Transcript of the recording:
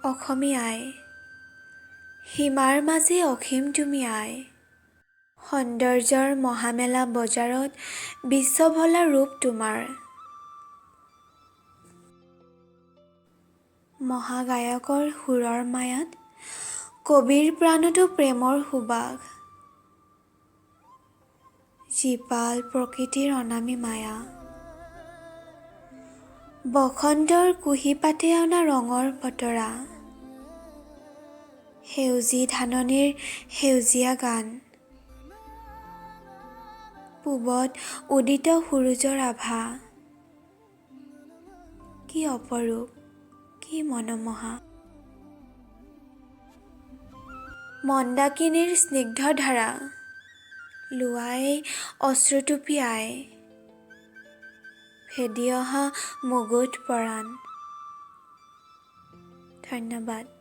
অসমী আই, সীমাৰ মাজে অসীম তুমি আই। সৌন্দৰ্যৰ মহামেলা বজাৰত বিশ্বভলা ৰূপ তোমাৰ। মহাগায়কৰ সুৰৰ মায়াত কবিৰ প্ৰাণতো প্ৰেমৰ সুবাস। জীপাল প্ৰকৃতিৰ অনামী মায়া। বসন্তৰ কুঁহিপাতে অনা ৰঙৰ বতৰা। সেউজী ধাননিৰ সেউজীয়া গান। পূবত উদিত সূৰুযৰ আভা। কি অপৰূপ, কি মনোমোহা। মন্দাকিনীৰ স্নিগ্ধ ধাৰা লোৱাই অশ্ৰুটুপি আই, ভেদি অহা মুগুধ পৰাণ। ধন্যবাদ।